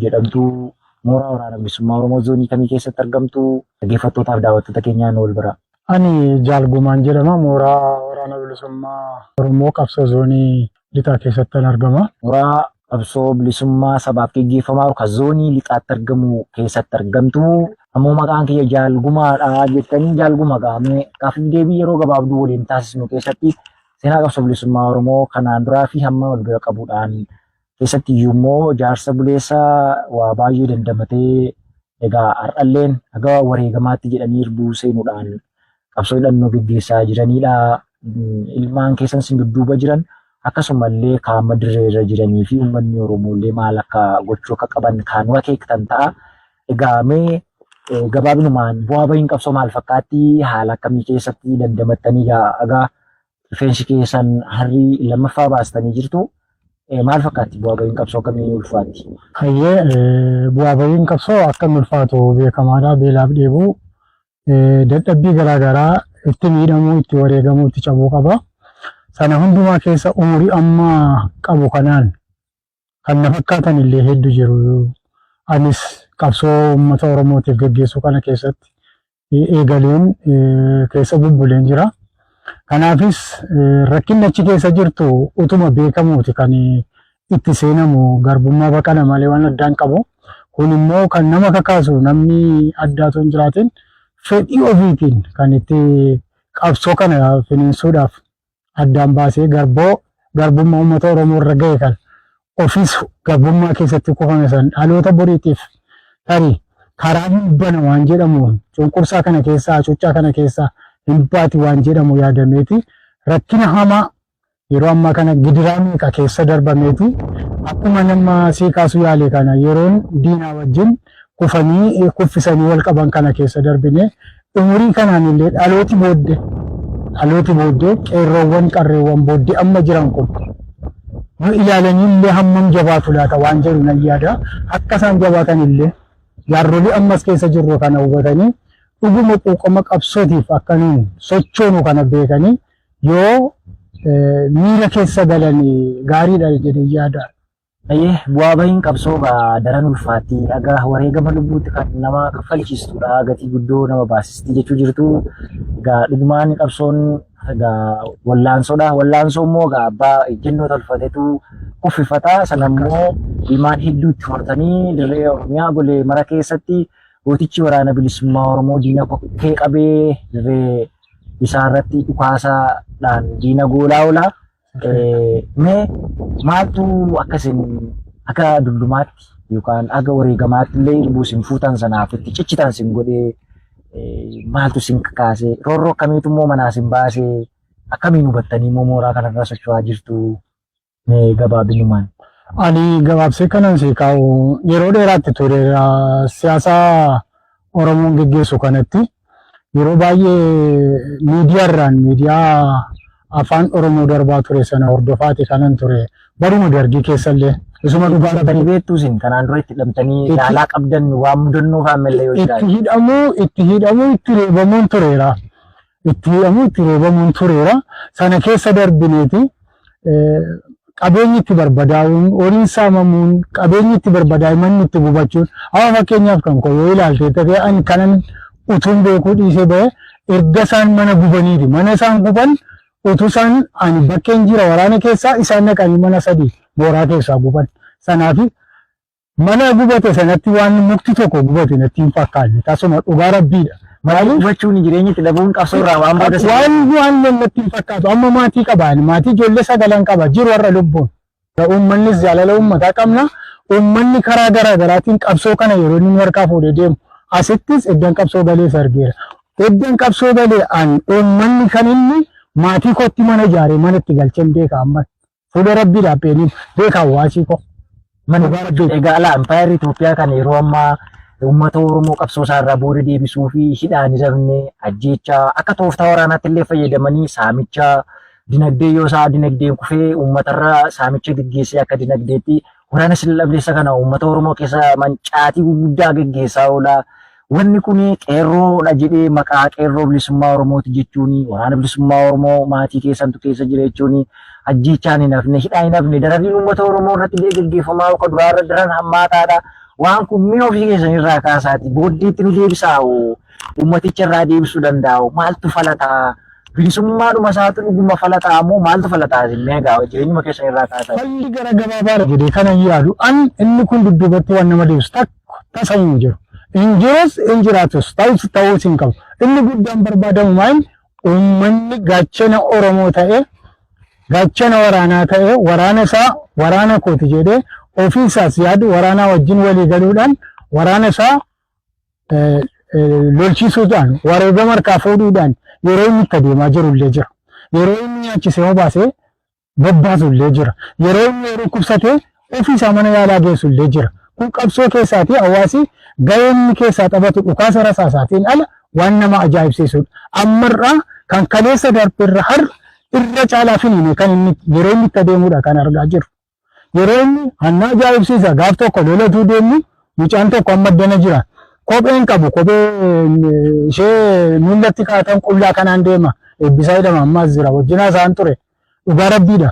jedhamtu? Mooraa Waraana Bilisummaa Oromoo zoonii kamii keessatti argamtu? Dhaggeeffattootaaf daawwattoota keenyaa nu wal bira. Ani Jaal Gumaan jedhama. Mooraa Waraana Bilisummaa Oromoo qabsoo zoonii lixaa keessattan argama. Mooraa qabsoo bilisummaa sabaaf geggeeffamaa jiru kan zoonii lixaatti argamu keessatti argamtu. Ammoo maqaan kiyya Jaal Gumaadha jettanii Jaal Gumaa gaafne gaaffiif deebii yeroo gabaabduu waliin taasisnu keessatti seenaa qabsoo bilisummaa Oromoo kanaan duraa fi hamma wal bira qabuudhaan keessatti iyyuu immoo jaarsa buleessa waa baay'ee dandamatee egaa har'alleen haga wareegamaatti jedhanii irbuu seenuudhaan qabsoo hidhannoo geggeessaa jiranidha. Ilmaan keessan sin dudduuba jiran akkasumallee kaama dirree irra jiranii fi uummanni Oromoo illee maal akka gochuu akka qaban kan nu akeektan ta'a. Egaa mee gabaabinumaan bu'aa bahiin qabsoo maal fakkaatti haala akkamii keessatti dandamattanii egaa rifeensi keessan harrii lammaffaa baastanii jirtu. Maal fakkaatti bu'aa bahiin qabsoo akkamii ulfaatti? Hayyee, bu'aa bahiin qabsoo akkam ulfaatu beekamaadha. Beelaaf dheebuu, dadhabbii garaagaraa, itti miidhamuu, itti wareegamuu, itti cabuu qaba. Sana hundumaa keessa umurii amma qabu kanaan kan na fakkaatan illee hedduu jiru. Anis qabsoo uummata Oromootiif geggeessuu kana keessatti eegaleen keessa bubbuleen jira. Kanaafis rakkinni achi keessa jirtu utuma beekamuuti kan itti seenamu, garbummaa baqana malee waan addaan qabu. Kun immoo kan nama kakaasu namni addaa otoo hin jiraatin fedhii ofiitiin kan itti qabsoo kana finiinsuudhaaf addaan baasee garboo garbummaa uummata Oromoo irra ga'e kan ofiis garbummaa keessatti kufame san dhaloota boriitiif tarii karaa hin bana waan jedhamu, cunqursaa kana keessaa, hacuuccaa kana keessaa hin baati waan jedhamu yaadameeti rakkina hamaa yeroo ammaa kana gidiraa meeqa keessa darbameeti. Akkuma nama sii kaasuu yaale kana yeroon diinaa wajjin kufanii kuffisanii wal qaban kana keessa darbine umurii kanaan illee dhalooti booddee qeerroowwan qarreewwan booddee amma jiran kun nu ilaalanii illee hammam jabaatu laata waan jedhu nan yaada. Akka isaan jabaatan illee jaarsolii ammas keessa jirru kana hubatanii dhuguma quuqama qabsootiif akka nuun sochoonu kana beekanii yoo miira keessa galanii gaariidha jedhee yaada. Ayyee, bu'aa bahiin qabsoo daran ulfaatti, haga wareegama lubbuutti kan nama kaffalchiistudha, gatii guddoo nama baasisti jechuu jirtu. Egaa dhugumaan qabsoon egaa wallaansoodha. Wallaansoo immoo egaa abbaa ejjennoo tolfatetu kuffifata. Sana immoo ilmaan hedduu itti hortanii dirree Oromiyaa golee mara keessatti gootichi Waraana Bilisummaa Oromoo diina kokkee qabee dirree isaa irratti dhukaasaadhaan diina goolaa oola. Mee maaltu akkasin akka dullumaatti yookaan akka wareegamaatti illee irbuu isin fuutan sanaaf itti ciccitan sin godhee, maaltu isin kakaase? Roorroo akkamiitu immoo manaa isin baasee? Akkamiin hubattanii immoo mooraa kanarra socho'aa jirtu? Mee gabaabinumaan. Ani gabaabsee kanan sii kaa'u, yeroo dheeraatti tureera siyaasa Oromoon geggeessu kanatti. Yeroo baay'ee miidiyaarraan miidiyaa afaan Oromoo darbaa ture sana hordofaati kanan ture. Baruma dargii keessallee isuma dhugaa Hidhamtanii beektuu isin kanaan dura? Itti hidhamtanii ilaalaa qabdan waan mudannoo faamillee yoo itti jiraate. Hidhamuu, itti reebamuun tureera. Itti hidhamuu, itti reebamuun tureera. Sana keessa darbineeti qabeenyi itti barbadaa'uun, horiin saamamuun, qabeenyi itti barbadaa'e, manni itti gubachuun. Amma fakkeenyaaf kan koo yoo ilaalte ta'e, ani kanan utuun beekuu dhiisee ba'e erga isaan mana gubaniiti. Mana isaan guban utuu isaan ani bakkeen jira waraana keessaa isaan naqanii mana sadii mooraa keessaa guban. Sanaafi mana gubate sanatti waan mukti tokko gubate natti hin fakkaanne, tasuma, dhugaa rabbiidha. Maaliif gubachuun, jireenya itti dhabuun qabsoo irraa waan booda Waan natti hin fakkaatu. Amma maatii qaba, ani maatii ijoollee sagalan qaba, jiru har'a lubbuun. Uummannis jaalala uummataa qabna. Uummanni karaa garaa garaatiin qabsoo kana yeroo inni nu harkaa fuudhee deemu asittis iddoon qabsoo galees argeera. Iddoon qabsoo galee ani uummanni kan inni maatii kootti mana ijaaree mana itti galcheen beeka amma. Fuula rabbii dhaabbeenii beeka hawaasii koo. Mana egaa alaa impaayerri Itoophiyaa kan yeroo ammaa uummata Oromoo qabsoo isaa irraa booda deebisuu fi hidhaan hidhamne ajjeechaa akka tooftaa waraanaatti illee fayyadamanii saamicha dinagdee yoo isaa dinagdeen kufee uummatarra saamicha geggeessee akka dinagdeetti waraana sila kana uummata Oromoo keessa mancaatii gurguddaa geggeessaa oola. Wanni kun qeerroodha jedhee maqaa Qeerroo Bilisummaa Oromooti jechuun, Waraana Bilisummaa Oromoo maatii keessantu keessa jira jechuun, ajjeechaan hin hafne, hidhaan hin hafne, dararriin uummata Oromoo irratti illee geggeeffamaa akka duraarra daran hammaataadha. Waan kun mee ofii keessan irraa kaasaati booddeetti nu deebisaa'u uummaticha irraa deebisuu danda'u maaltu falataa bilisummaadhuma isaatu dhuguma falataa moo maaltu falataa isin mee egaa jireenyuma keessan irraa kaasaa. Falli gara gabaabaadha jedhee kanan yaadu an inni kun dudduubatti waan nama deebisu takka tasa hin jiru. Hin jirus hin jiraatus ta'us ta'uus hin qabu. Inni guddaan barbaadamu maal uummanni gaachana Oromoo ta'e gaachana waraanaa ta'e waraana isaa waraana kooti jedhee ofii isaas yaadu waraanaa wajjin walii galuudhaan waraana isaa lolchiisuudhaan wareegama harkaa fuudhuudhaan yeroo inni itti adeemaa jiru illee jira. Yeroo inni nyaachisee obaasee bobbaasu illee jira. Yeroo inni dhukkubsatee ofii isaa mana yaalaa geessu illee jira. Kun qabsoo keessaati hawaasi gahee inni keessaa taphatu dhukaasa rasaasaatiin ala waan nama ajaa'ibsiisudha. Ammarraa kan kaleessa darbe irra har'a irra caalaa finiine kan inni yeroo inni itti adeemudha kan argaa jirru. Yeroo inni hanna ajaa'ibsiisa gaaf tokko lolatuu deemnu mucaan tokko amma addana jira. Kopheen qabu kophee ishee miillatti kaa'atan qullaa kanaan deema. Eebbisaa jedhama ammaas jira wajjin haasa'an ture. Dhugaa rabbiidha.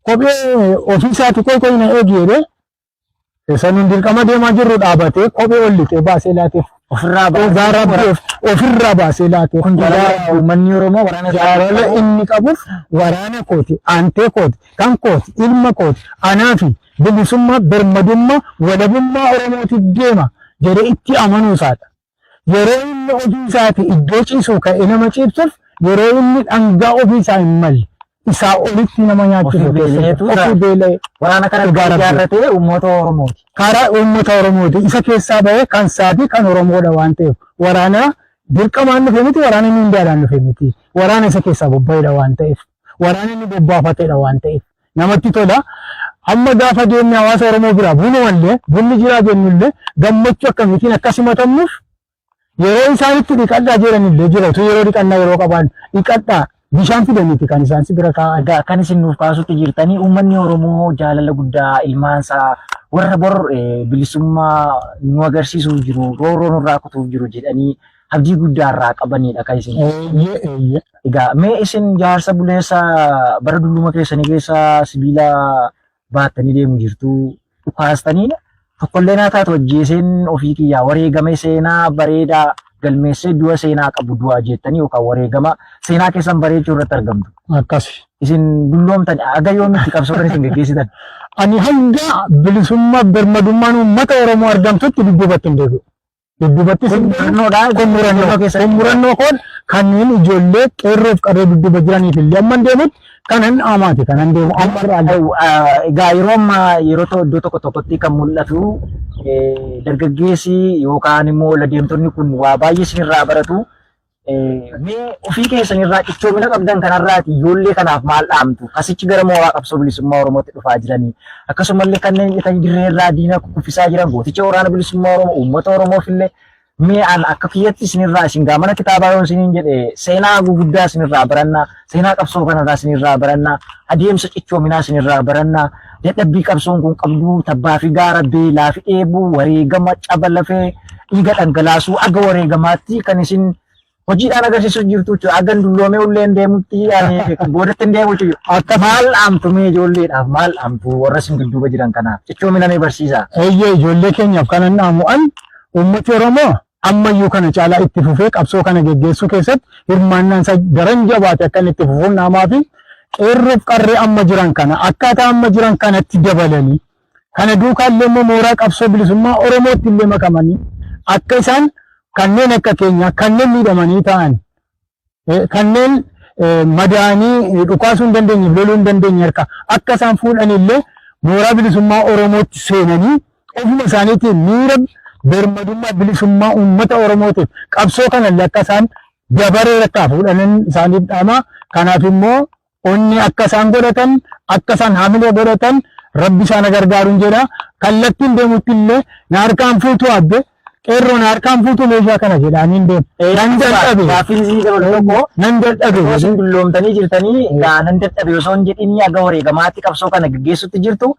Kophee ofiisaati qoy qoy na eegi jedhee sanuun dirqama deemaa jirru dhaabatee kophee ol lixee baasee laateef. Ofirraa Dhugaa rabbii ofirraa baasee laateef. Kun jaalala uummanni Oromoo waraana isaa Jaalala inni qabuuf waraana kooti, aantee kooti, kan kooti, ilma kooti, anaa fi bilisummaa, birmadummaa, walabummaa Oromootiif deema jedhee itti amanuu isaadha. Yeroo inni ofii isaati iddoo ciisu ka'ee nama ciibsuuf yeroo inni dhangaa ofii isaa hin malle isaa olitti nama nyaachisu Ofii beela'eetu ofii beela'e waraana kana Dhugaa rabbii. ijaarratee uummata Oromooti. Karaa uummata Oromooti. Isa keessaa bahee kan isaa fi kan Oromoodha waan ta'eef waraana dirqamaan dhufe miti waraana inni hundaadhaan dhufe miti waraana isa keessaa bobba'edha waan ta'eef waraana inni bobbaafatedha waan ta'eef namatti tola. Amma gaafa deemne hawaasa Oromoo biraa bunumallee bunni jiraa jennullee gammachuu akkamiitiin akka simatamnuuf yeroo isaan itti dhiqadhaa jedhanillee jira utuu yeroo dhiqannaa yeroo qaban dhiqadhaa bishaan fidaniiti kan isaan si bira kaa'an. Egaa kan isin nuuf kaasutti jirtanii uummanni Oromoo jaalala guddaa ilmaansaa warra bor bilisummaa nu agarsiisuuf jiru roorroo nurraa kutuuf jiru jedhanii abdii guddaa irraa qabanidha kan isin. Eeyyee eeyyee. Egaa mee isin jaarsa buleessa bara dulluma keessanii keessa sibiila baattanii deemu jirtu dhukaastanii tokkollee naa taatu ajjeeseen ofii kiyyaa wareegame seenaa bareedaa galmeessee du'a seenaa qabu du'a jettanii yookaan wareegama seenaa keessan bareechuu irratti argamtu. Akkasi. Isin dulloomtan aga yoomitti qabsoo kan isin geggeessitan? Ani hanga bilisummaa birmadummaan uummata Oromoo argamtutti dudduubatti hin deebi'u. Dudduubattis Kun hin deebi'u. murannoodha. Kun murannoo. Keessan Kun murannoo koon kanneen ijoollee qeerroof qarree dudduuba jiraniif illee amma hin deemutti kanan dhaamaati kanan deemu amma irraa illee. Egaa yeroo ammaa yeroo iddoo tokko tokkotti kan mul'atu dargaggeessi yookaan immoo ladeemtonni kun waa baay'ee isinirraa baratu. Mee ofii keessanirraa cichoomina qabdan kanarraati ijoollee kanaaf maal dhaamtu? Kasichi gara mooraa qabsoo bilisummaa Oromootti dhufaa jiranii akkasumallee kanneen hidhatanii dirree irraa diina kuffisaa jiran gooticha waraana bilisummaa Oromoo uummata Oromoof illee mee an akka kiyyatti isinirraa isin gaa mana kitaabaa yoon isiniin jedhe seenaa guguddaa isinirraa barannaa seenaa qabsoo kanarraa isinirraa barannaa adeemsa cichoominaa isinirraa barannaa dadhabbii qabsoon kun qabdu tabbaa fi gaara beelaa fi dheebuu wareegama caba lafee dhiiga dhangalaasuu aga wareegamaatti kan isin hojiidhaan agarsiisuu jirtu jechuudha. Hagan dulloomee ullee hin deemutti ani boodatti hin deemu jechuudha. Akka Maal dhaamtu mee ijoolleedhaaf maal dhaamtu warra isin dudduuba jiran kanaaf cichoomina mee barsiisaa. Eeyyee ijoollee keenyaaf kanan dhaamu an uummati Oromoo ammayyuu kana caalaa itti fufee qabsoo kana geggeessuu keessatti hirmaannaan isaa daran jabaate akka inni itti fufuun dhaamaa fi qeerroof qarree amma jiran kana akkaataa amma jiran kanatti dabalanii kana duukaa illee immoo mooraa qabsoo bilisummaa Oromootti illee makamanii akka isaan kanneen akka keenyaa kanneen miidhamanii ta'an kanneen madaa'anii dhukaasuu hin dandeenye loluu hin dandeenye harka akka isaan fuudhan illee mooraa bilisummaa Oromootti seenanii ofuma isaaniitiin miira birmadummaa bilisummaa uummata Oromootiif qabsoo kana illee akka isaan dabaree rakkaa fuudhanin isaaniif dhaama. Kanaaf immoo onni akka isaan godhatan akka isaan hamilee godhatan rabbi isaan gargaaruun jedha. Kallattiin deemutti illee na harkaan fuutu abbe qeerroo na harkaan fuutu meeshaa kana jedhaaniin deemu. Nan dadhabe. Gaaffiin isinii dabalu tokko Nan dadhabe. osoo isin dulloomtanii jirtanii egaa nan dadhabe osoo hin jedhinii aga wareegamaatti qabsoo kana gaggeessutti jirtu.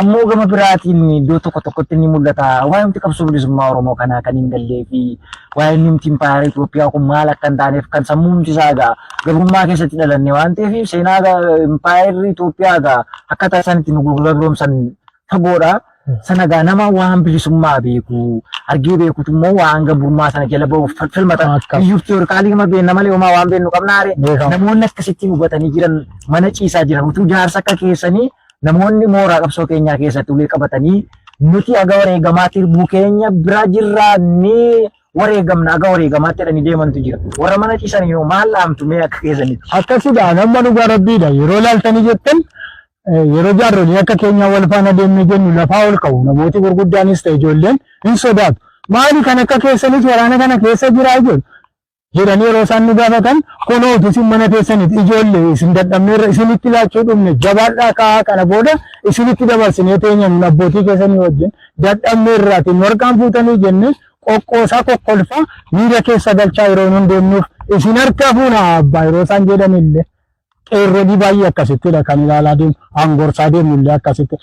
Ammoo gama biraatiin iddoo tokko tokkotti ni mul'ata. Waa'ee nuti qabsoo bilisummaa Oromoo kanaa kan hin gallee fi waa'ee nuti impaayera Itoophiyaa kun maal akka hin taaneef kan sammuun isaa egaa gabrummaa keessatti dhalanne waan ta'eef seenaa impaayerri Itoophiyaa egaa akka taasisan itti nu gabroomsan fagoodha. Sana gaa nama waan bilisummaa beeku argee beekutu immoo waan gabrummaa sana jala bahuuf falmata. Akkas. Iyyuuf teorikaalii nama beenna malee homaa waan beennu qabnaare. Beekama. Namoonni akkasitti hubatanii jiran mana ciisaa jiran utuu jaarsa akka keessanii namoonni mooraa qabsoo keenyaa keessatti ulee qabatanii nuti aga wareegamaatti irbuu keenya bira jirraa ni wareegamna aga wareegamaatti jedhanii deemantu jira. Warra mana ciisanii hoo maal dhaamtu mee akka keessanitti? Akkasidha amma dhugaa rabbiidha yeroo ilaaltanii jettan yeroo jaarrolii akka keenyaa wal faana deemnee jennu lafaa ol ka'u namooti gurguddaanis ta'e ijoolleen hin sodaatu. Maali kan akka keessanis waraana kana keessa jiraa jedhu jedhanii yeroo isaan nu gaafatan kunoo utuu isin mana keessanitti ijoollee isin dadhabneerra isinitti laachuu dhumne jabaadhaa ka'aa kana booda isinitti dabarsinee teenya nun abbootii keessanii wajjin dadhabneerraatiin nu harkaan fuutanii jenne qoqqoosaa kokkolfaa miira keessa galchaa yeroo nun deemnuuf isin harkaa fuuna abbaa yeroo isaan jedhanillee qeerrolii baay'ee akkasittidha kan ilaalaa deemu hangorsaa deemu illee akkasitti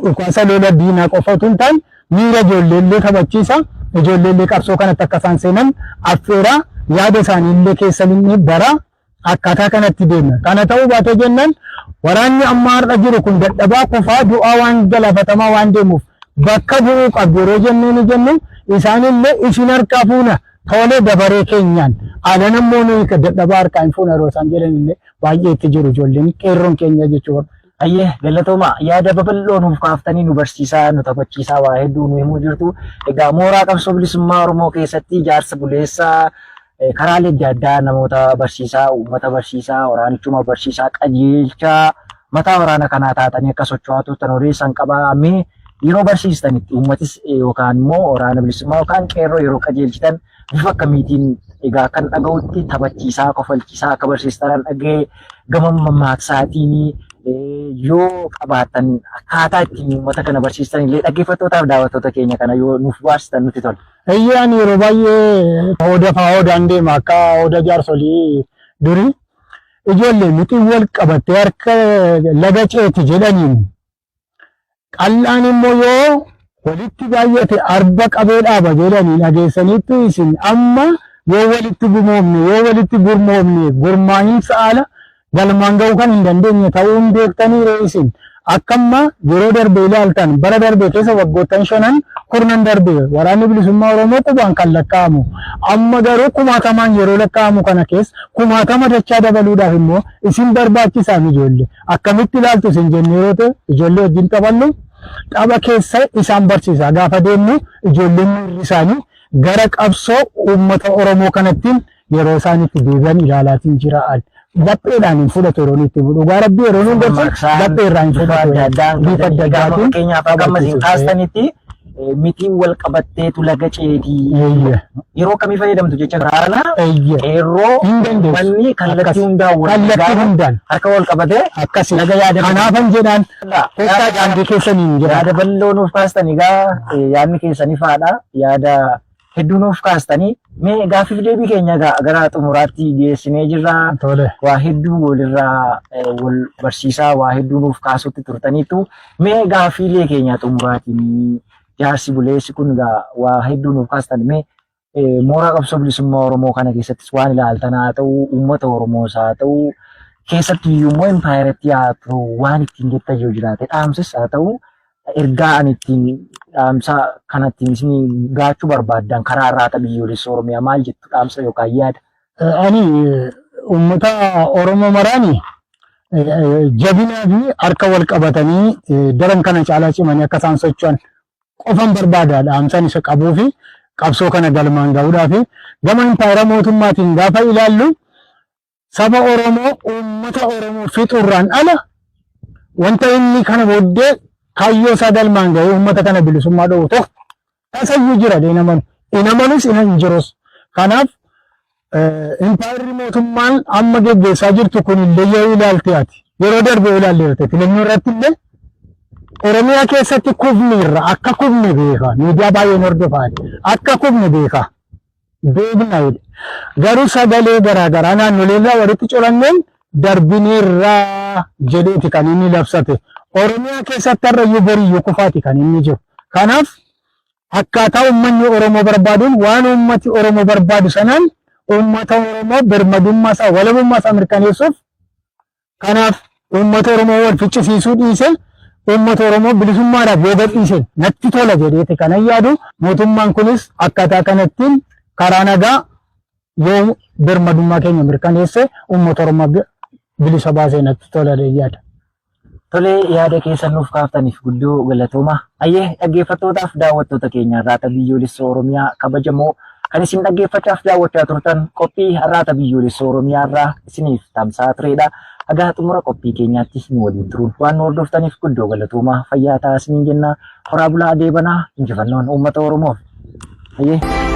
dhukaasa lola diinaa qofa utuu hin taane miira ijoollee illee kabachiisa ijoollee illee qabsoo kanatti akka isaan seenan affeeraa yaada isaanii illee keessa inni bara akkaataa kanatti deemna kana ta'uu baatee jennaan waraanni amma har'a jiru kun dadhabaa kufaa du'aa waan galaafatamaa waan deemuuf bakka bu'uu qabdu yeroo jennee ni jennu isaanillee isin harkaa fuuna Tole dabaree keenyaan alan ammoo nuyi dadhabaa harkaa hin fuuna yeroo isaan jedhan illee baay'ee itti jiru ijoolleen qeerroon keenya jechuudha. Hayyee galatooma yaada babal'oo nuuf kaaftanii nu barsiisaa nu taphachiisaa waa hedduu nu himuu jirtu. Egaa mooraa qabsoo bilisummaa Oromoo keessatti ijaarsa buleessaa karaalee adda addaa namoota barsiisaa, uummata barsiisaa, waraanichuma barsiisaa, qajeelchaa mataa waraana kanaa taatanii akka socho'aa turtan odeessan qabaa. Mee yeroo barsiistanitti uummatis yookaan immoo waraana bilisummaa yookaan qeerroo yeroo qajeelchitan bifa akkamiitiin egaa kan dhaga'utti taphachiisaa kofalchiisaa akka barsiistan dhaga'e gama mammaaksaatiin yoo qabaattan akkaataa ittiin uummata kana barsiistan illee dhaggeeffattootaaf daawwattoota keenya kana yoo nuuf baastan nutti tola. Eeyyee ani yeroo baay'ee hooda fa'aa hoodaan deema akka hooda jaarsolii durii ijoollee mixii wal qabattee harka laga ceeti jedhaniin Qal'aan immoo yoo walitti baay'ate arba qabee dhaaba jedhanii dhageessaniittu isin amma yoo walitti gumoomne yoo walitti gurmoomne gurmaa'iinsa ala galmaan ga'uu kan hin dandeenye ta'uu hin beektanii ree isin akka amma yeroo darbe ilaaltan bara darbe keessa waggoottan shanan kurnan darbe waraanni bilisummaa Oromoo qubaan kan lakkaa'amu amma garuu kumaatamaan yeroo lakkaa'amu kana keessa kumaatama dachaa dabaluudhaaf immoo isin barbaachisaa ijoollee Akkamitti ilaaltu isin jenne yeroo ta'e ijoollee wajjin taphannu tapha keessa isaan barsiisa. Gaafa deemnu ijoolleen miirri isaanii gara qabsoo uummata Oromoo kanattiin yeroo isaan itti deebi'an ilaalaatiin jira. Lapheedhaan hin fudhatu yeroo inni itti dhugaa rabbii yeroo inni gorsan laphee irraa hin Bifa fudhatu. adda addaan Bifa adda egaa addaatiin fakkeenyaaf akka amma isin taphachiisu. kaastanitti mitiin wal qabatteetu laga ceetii. Eeyye. Yeroo akkamii fayyadamtu jecha waraana Eeyye. qeerroo Hin dandeessu. manni kallattii Akkas. hundaan wal Kallattii gaafa hundaan. harka wal qabatee Akkasi. laga yaada Kanaafan jedhaan kottaa daandii keessaniin jedha. Yaada bal'oo nuuf kaastan egaa yaadni keessan ifaadha. Yaada hedduu nuuf kaastanii mee gaaffiif deebii keenya egaa gara xumuraatti geessinee jirra. Tole. Waa hedduu walirraa wal barsiisaa waa hedduu nuuf kaasutti turtaniitu mee gaaffiilee keenya xumuraatiin jaarsi buleessi kun egaa waa hedduu nuuf kaastan mee mooraa qabsoo bilisummaa Oromoo kana keessattis waan ilaaltan haa ta'u uummata Oromoos haa ta'u keessattuu iyyuu immoo impaayeratti haa ta'u waan ittiin jettan yoo jiraate dhaamsis haa ta'u ergaa ani ittiin dhaamsa kana ittiin isin gaachuu barbaaddan karaa irraata biyyoolessa Oromiyaa maal jettu dhaamsa yookaan yaada? Ani uummata Oromoo maraani jabinaa fi harka wal qabatanii daran kana caalaa cimanii akka isaan socho'an qofan barbaada dhaamsan isa qabuu fi qabsoo kana galmaan ga'uudhaaf gama impaayera mootummaatiin gaafa ilaallu saba Oromoo uummata Oromoo fixuurraan ala wanta inni kana booddee kaayyoo isaa galmaan ga'ee uummata kana bilisummaa dhoowwu tokko tasayyuu jira hin amanu. Hin amanus hin jirus. Kanaaf impaayerri mootummaan amma geggeessaa jirtu kun illee yoo ilaalte ati yeroo darbe yoo ilaalleerte filannoo irratti illee Oromiyaa keessatti kufni irra akka kufne beeka. Miidiyaa baay'een hordofaa akka kufne beeka. Beekna jedhe. Garuu sagalee garaa garaa naannolee irraa walitti coranneen darbineerraa jedheeti kan inni labsate. Oromiyaa keessatti har'ayyuu boriyyuu kufaati kan inni jiru. Kanaaf akkaataa uummanni Oromoo barbaaduun waan uummati Oromoo barbaadu sanaan uummata Oromoo birmadummaa isaa walabummaa isaa mirkaneessuuf kanaaf uummata Oromoo wal ficcisiisuu dhiise Uummata Oromoo bilisummaadhaaf yoo gadhiise natti tola jedheeti kanan yaadu. Mootummaan kunis akkaataa kanattiin karaa nagaa yoo birmadummaa keenya mirkaneesse uummata Oromoo bilisa baasee natti tola jedhee yaada. Tolee, yaada keessan nuuf kaaftaniif guddoo galatooma. Ayyee, dhaggeeffattootaaf daawwattoota keenya Arraata Biyyoolessa Oromiyaa kabajamoo, kan isin dhaggeeffachaaf daawwachaa turtan qophii Arraata Biyyoolessa Oromiyaa irraa isiniif tamsa'aa turedha. Haga xumura qophii keenyaatti nu waliin turuun waan nu hordoftaniif guddoo galatooma, fayyaa ta'aa isiniin jenna. Horaa bulaa, deebanaa, injifannoon uummata Oromoof. Ayyee.